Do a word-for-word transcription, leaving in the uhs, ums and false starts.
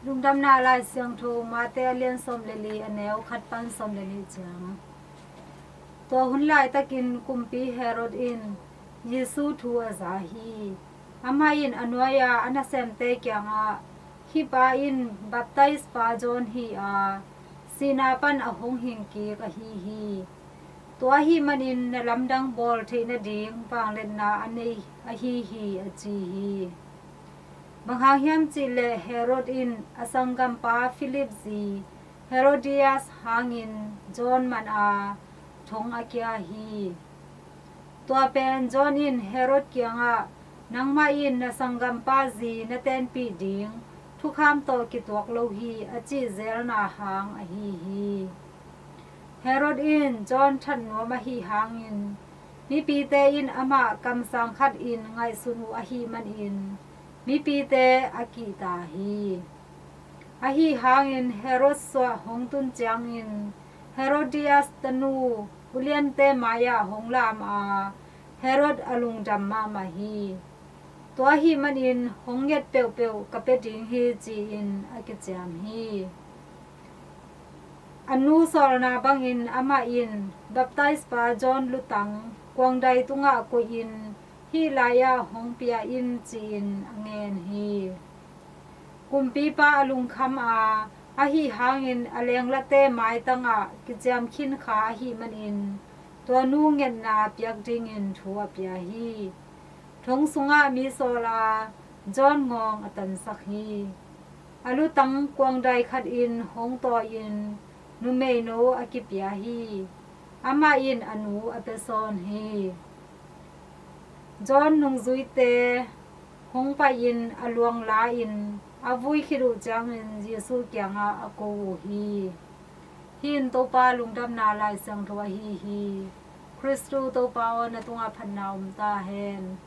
Lungdamna Lai Siangtho, Mate a lian sawm le li, a neu khat pan sawm le nih ciang. Tua hun laitakin kumpi Herod in Jesu thu a za hi. Amah in a nuai-a a nasemte kiangah, "Hih pa in baptispa John hi a, sihna pan a hong hing kik ahi hi. Tua ahih manin na lamdang bawl theih nading vangliatna a nei ahi hi," a ci hi. Bang hang hiam cih leh Herod in a sanggampa Philip zi Herodias hangin John man a thong a kia hi. Tua pen John in Herod kiangah, "Nangmah in na sanggampa zi na tenpih ding thukham tawh kituak lo hi," a cih zelna hang ahi hi. Herod in John that nuam ahi hangin mipite in amah kamsang khatin ngaihsun uh ahih manin mipite a kihta hi. Ahi hangin Herod suah hong tun ciangin Herodias tanu uliante mai-ah hong lam a, Herod a lungdam mahmah hi. Tua ahih manin hong nget peuhpeuh ka pia ding hi, ci-in a kiciam hi. A nu sawlna bangin amah in baptispa John lutang kuangdai tungah koihin hih lai-ah hong pia in, ci-in a ngen hi. Kumpipa a lungkham a, ahi hangin a lenglate maitangah kiciam khin kha ahih manin tua nu ngetna piak dingin thu a pia hi. Thong sungah mi sawl a, John ngawng a tansak hi. A lutang kuangdai khatin hong tawi-in numeino a kipia hi. Amah in a nu a pia sawn hi. John nungzuite hong pai-in a luang la-in a vui khit uh ciangin Jesu kiangah a ko uh hi. Hih in Topa Lungdamna Lai Siangtho ahi hi. Khristu Topa aw, na tungah phatna om ta hen.